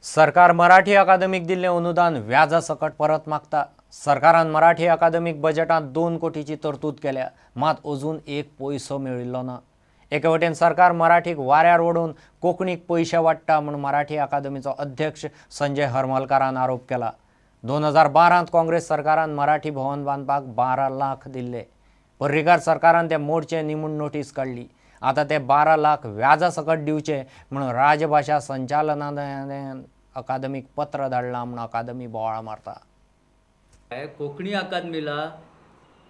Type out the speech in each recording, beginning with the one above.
सरकार मराठी अकादमीक दिल्लें अनुदान व्याजा सकट परत मागता. सरकारान मराठी अकादमीक बजेटांत 2 कोटीची तरतूद केल्या, मात अजून एक पयसो मेळिल्लो ना. एके वटेन सरकार मराठीक वाऱ्यार ओडून कोंकणीक पयशे वाडटा म्हूण मराठी अकादमीचो अध्यक्ष संजय हरमलकारान आरोप केला. 2012त काँग्रेस सरकारान मराठी भवन बांदपाक 12 लाख दिल्ले. पर्रीकार सरकारान ते मोडचे न्ही म्हूण नोटीस काडली. आतां ते 12 लाख व्याजा सकट दिवचे म्हणून राजभाशा संचालनालयान अकादमीक पत्र धाडलां म्हूण अकादमी बोवाळ मारता. आहे कोकणी अकादमीला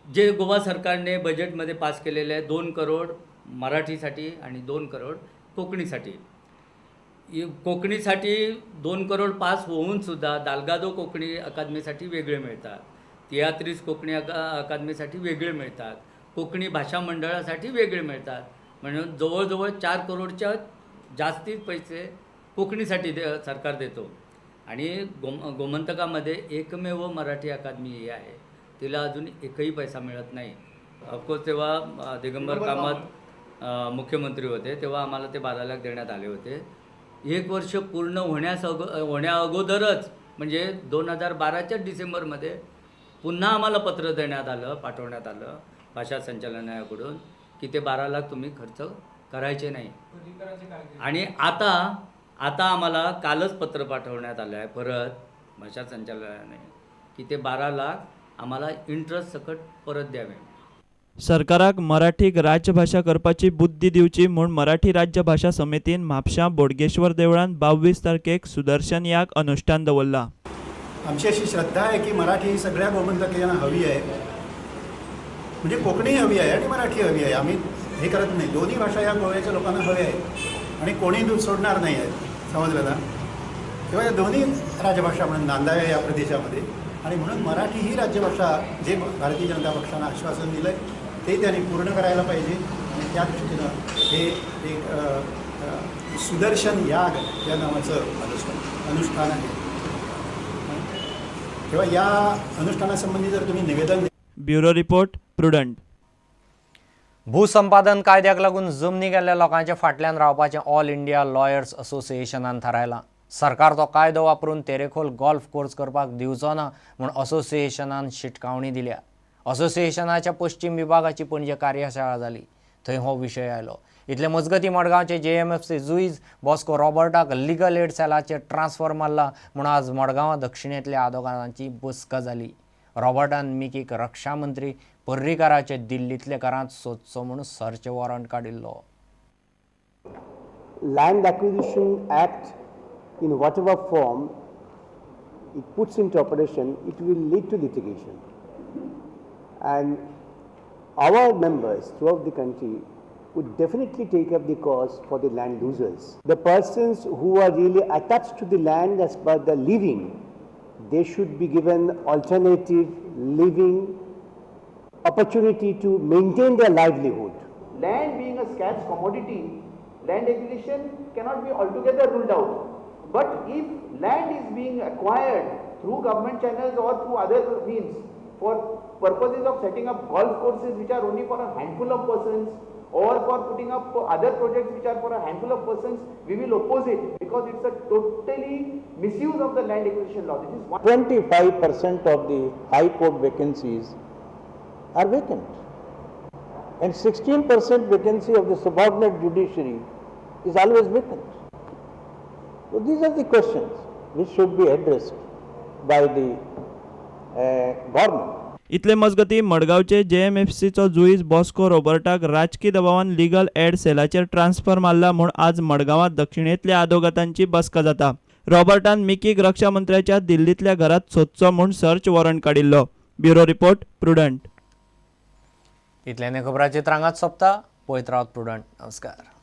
जे गोवा सरकारने बजेटमध्ये पास केलेले आहे, 2 करोड मराठीसाठी आणि 2 करोड कोकणीसाठी. कोकणीसाठी 2 करोड पास होऊन सुद्धा दालगादो कोकणी अकादमीसाठी वेगळे मिळतात, तियात्रिस कोकणी अकादमीसाठी वेगळे मिळतात, कोकणी भाषा मंडळासाठी वेगळे मिळतात. म्हणून जवळजवळ 4 करोडच्या जास्तीत पैसे कोकणीसाठी सरकार देतो. आणि गोमंतकामध्ये एकमेव मराठी अकादमी ही आहे, तिला अजून एकही पैसा मिळत नाही. ऑफकोर्स तेव्हा दिगंबर कामत मुख्यमंत्री होते, तेव्हा आम्हाला ते 12 लाख देण्यात आले होते. एक वर्ष पूर्ण होण्या अगोदरच, म्हणजे 2012च्या डिसेंबरमध्ये पुन्हा आम्हाला पत्र देण्यात आलं, पाठवण्यात आलं भाषा संचालनालयाकडून की ते 12 लाख तुम्ही खर्च करायचे नाही. आणि आता आता आम्हाला कालच पत्र पाठवण्यात आलं आहे परत भाषा संचालनालयाने की ते 12 लाख आम्हाला इंटरेस्ट सकट परत द्यावे. सरकाराक मराठीक राज्यभाशा करपाची बुद्धी दिवची म्हूण मराठी राज्य भाशा समितीन म्हापशां बोडगेश्वर देवळान 22 तारखेक सुदर्शन याग अनुष्ठान दवरला. आमची अशी श्रद्धा आहे की मराठी ही सगळ्या गोमंतकीयांना हवी आहे, म्हणजे कोकणी हवी आहे आणि मराठी हवी आहे. आम्ही हे करत नाही. दोन्ही भाषा या गोव्याच्या लोकांना हव्या आहेत आणि कोणी दूध सोडणार नाही आहे, समजलं ना? तेव्हा या दोन्ही राजभाषा म्हणून नांदाव्या या प्रदेशामध्ये आणि म्हणून मराठी ही राज्यभाषा, जे भारतीय जनता पक्षानं आश्वासन दिलं आहे ते त्यांनी पूर्ण करायला पाहिजे. आणि त्या दृष्टीनं हे एक अ, अ, सुदर्शन याग या नावाचं अनुष्ठान आहे. तेव्हा या अनुष्ठानासंबंधी जर तुम्ही निवेदन ब्युरो रिपोर्ट, प्रुडंट. भूसंपादन कायद्याक लागून जमनी गेल्ल्या लोकांच्या फाटल्यान रावपाचें ऑल इंडिया लॉयर्स असोसिएशनान थारायलां. सरकार तो कायदो वापरून तेरेखोल गोल्फ कोर्स करपाक दिवचो ना म्हूण असोसिएशनान शिटकावणी दिल्या. असोसिएशनाच्या पश्चिम विभागाची पणजे कार्यशाळा जाली, थंय हो विशय आयलो. इतले मजगतीं, मडगांवचे जेएमएफसी जुईज बॉस्को रॉबर्टाक लिगल एड सेलाचेर ट्रान्सफर मारला म्हूण आज मडगांवां दक्षिणेंतल्या आदोगादांची बसका जाली. रॉबर्टान मिकीक रक्षा मंत्री पर्रीकाराचे दिल्लींतले घरांत सोदचो म्हूण सर्च वॉरंट काडिल्लो. Land Acquisition Act, in whatever form it puts into operation, it will lead to litigation. And our members throughout the country would definitely take up the cause for the land losers. The persons who are really attached to the land as per the living, they should be given alternative living opportunity to maintain their livelihood. Land being a scarce commodity, land acquisition cannot be altogether ruled out. But if land is being acquired through government channels or through other means for purposes of setting up golf courses which are only for a handful of persons or for putting up other projects which are for a handful of persons, we will oppose it because it's a totally misuse of the land acquisition law. This is one. 25% of the High Court vacancies are vacant. And 16% vacancy of the subordinate judiciary is always vacant. So these are the questions which should be addressed by the government. इतले मजगती, मडगांवचे जेएमएफसीचो जुईज Bosco रॉबर्टाक राजकी दबावान legal aid सेलाचेर transfer मारला म्हूण आज मडगांवां दक्षिणेंतल्या आदोगातांची बसका जाता. रॉबर्टान मिकीक रक्षा मंत्र्याच्या दिल्लींतल्या घरांत सोदचो म्हूण सर्च वॉरंट काडिल्लो. Bureau report, prudent. इतल्याने खबरांची रांगात सोंपता. पळयत रावत प्रुडंट. नमस्कार.